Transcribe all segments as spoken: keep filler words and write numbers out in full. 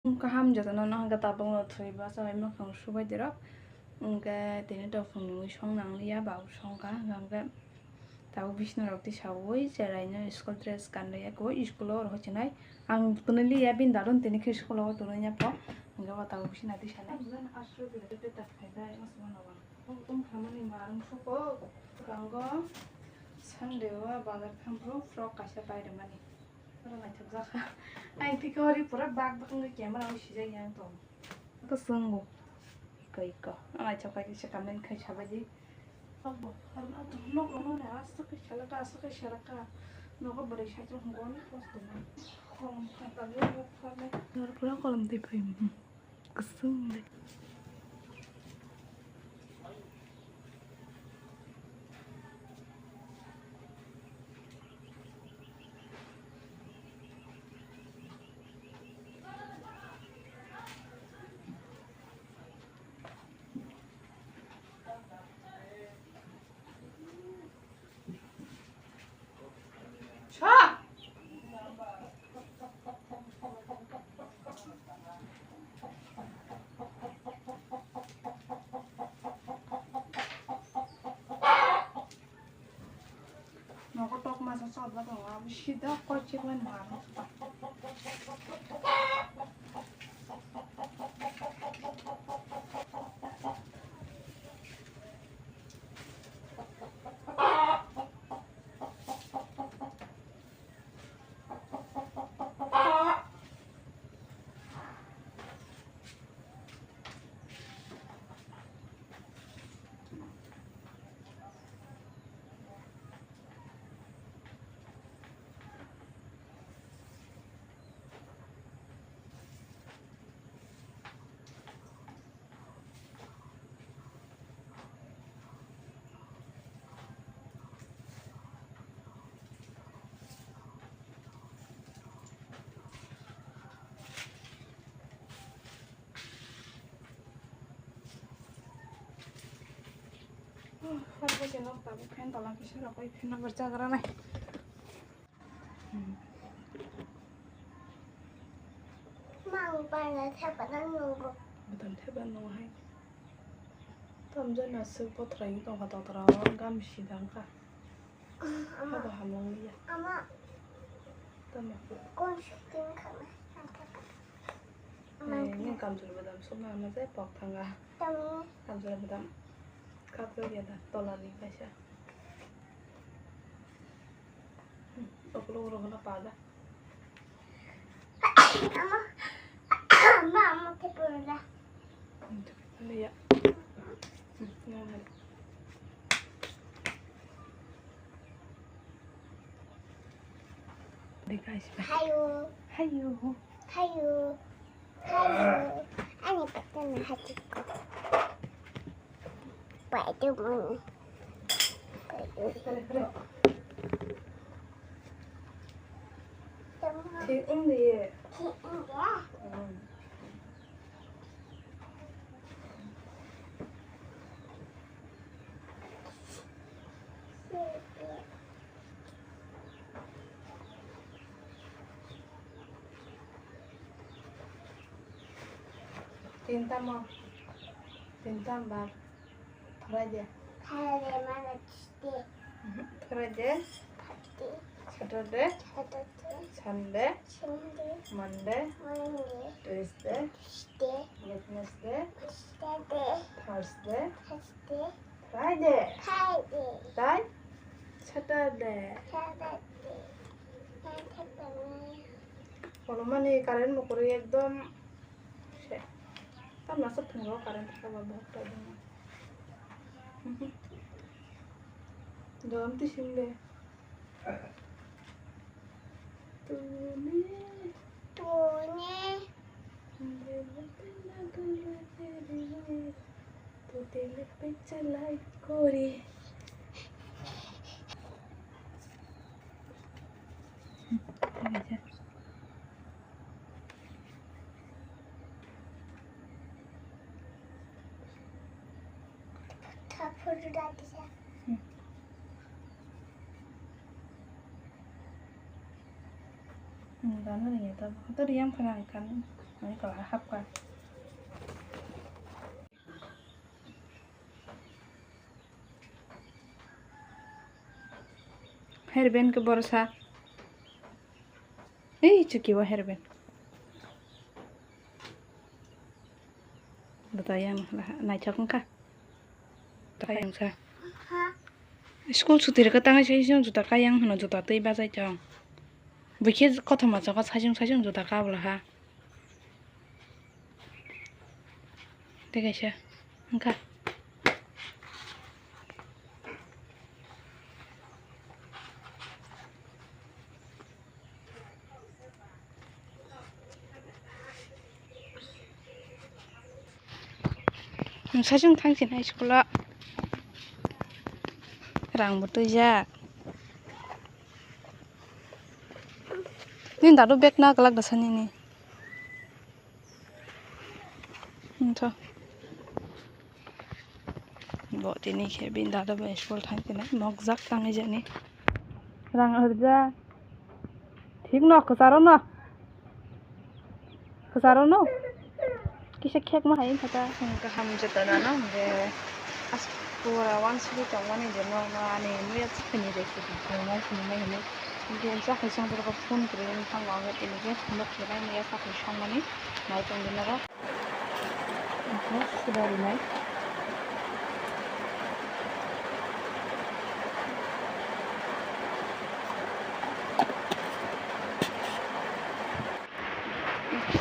Kaham jotono no hwnkhe tabukno thwi bachai mwkhang subai dirok. Hwnkhe tini tongthokni mui song nangliya, babu songkha, hwnkhe tabuk bisna rok tisaui cheraino school dress kanliya, koi school o rohor chinai. Ang twnwi liya, bini dadon tini khe school o twnwi ya pho, hwnkhe bo tabuk bisna tisanai. Tong khamani marung suko, kango Sunday o bazar thang phuru frock kaisa pai rwmani. Oro naithok jakha. Ai, thik ori pura bak bak wngwi camera o sijak yang tong. Kwchwng bo. Iko, iko. Naithok khe kisa comment khai sabaidi. Abo, harna to nok ono ne aswk khe salaka, aswk khe salaka. Nogo bwrwi saichung hwngo ni post tongma. Khom kha kami yok kha me. Oro pura kolom twi phai. Kwchwng de. Nogo tok masa sodla tongo, abo sida koi chikmani mano. Fan bo khe nok tabuk, fan tola kisa rokoi, fan no berjak rwnai. Mang bana thepana nungo. Badam thepana nungo hai. Tamjani aswk bothrai wng tongkha totra o, gam si dangkha. Ama. Habo hamlang liya. Ama. Tamo. Kon shooting khana. Ama. Eh, nini kamchwlwi badam sokna hwnma se pok thanga. Tamo. Kamchwlwi badam. Kapjak ya da, tolani kaisa. Hmm, oklo oro hwnna pa da. Ama, ama, ama, khe pura da. Hmm, ya. Hmm, ya, ya. Di guys. Hayo. Hayo. Hayo. Hayo. Ani patana hati. Pai tu mun. Thik wng di. Thik wng di. Hmm. Tinta mo. Tinta bar. Friday. Friday, Monday, Tuesday. Mhm. Friday. Friday. Saturday. Saturday. Sunday. Sunday. Monday. Monday. Tuesday. Tuesday. Wednesday. Wednesday. Thursday. Thursday. Friday. Friday. Tai? Saturday. Saturday. Saturday. Kono mani current mokori ekdom se. Tamna se phungo current thaka ba bahar ta dong. Dom ti sim de. Tune. Tune. Dil pe lagana hai re, to dil pe chalai kore. Thapur dati sa. Hmm. Hmm, Rano ringya to, to riyang phana ang kan, ang kala hapka. Hairband ke borsa. Ei, chuki wa hairband. Bata yang naithok wngkha. Tayang sa. School suti rwkha tangwi se juta kayang hwno juta twi bachai tong. Bwkhe kothoma chokha saichung saichung juta kabla ha. Tei kaisa wngkha. Nwng saichung thangsinai school o. Rang bo twijak. Nini dadu bag na kwlak da sa nini. Wngtho. Bo tini khe bini dadu bai school thangsinai. Mokjak tangwi jani. Rang hwrwkjak. Thik no, kwcharo no. Kwcharo no. Kisa khek ma hai wngkha ta. Ang kaham jotona no, hwnkhe as pura wansugwi tongmani je no, no ani muya chakhwini de khe tongmani hinwi. Hwnkhe chakhwi songborok phone kwrwi wngkha, tamo hwnkhe tini khe phunuk khe nai muya chakhwi songmani nai tongdi norok. Oho, suda rinai.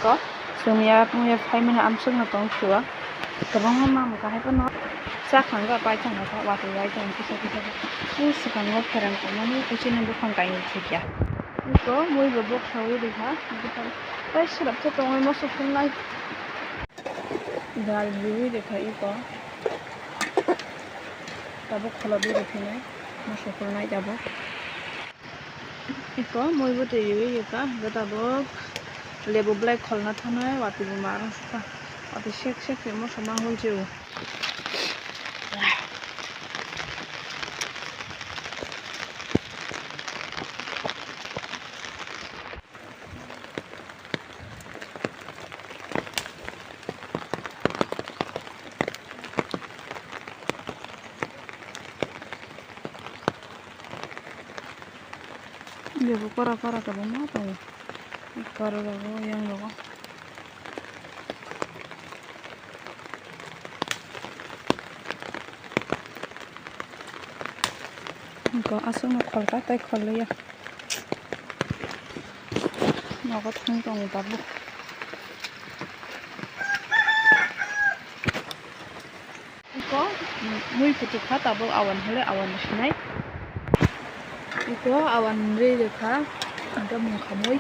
Ko, chwng ya, ya phaimani amsukno tong sua. Kwbangma mama kahai phano cha khangba pai thangkha, watwi bai tong kisa kisa. Ni swkango pherang tongmani, kuchini buphang kainwi thikya. Ko, mui bo boksawi rikha, buphang tai swrapsa tongwi moso phunlai. Dal riwi rikha iko. Tabuk kholobwi riphinai. Moso kholnai tabuk. Iko mui bwtwi riwi rikha. Hwnkhe tabuk lebu belai kholna thanai watwi bo ma rwngkha. Watwi sek sek se moso ma hulchiu. Lebu kora kora kwbangma tongo. Kora rogo, yang rogo. Iko aswkno kholka tei kholliya. Nogo thang tongo tabuk. Iko, mm, mui kuchuk kha tabuk awan hwlwi awan sinai. Iko awan rwi rwkha, hwnkhe mungkha mui.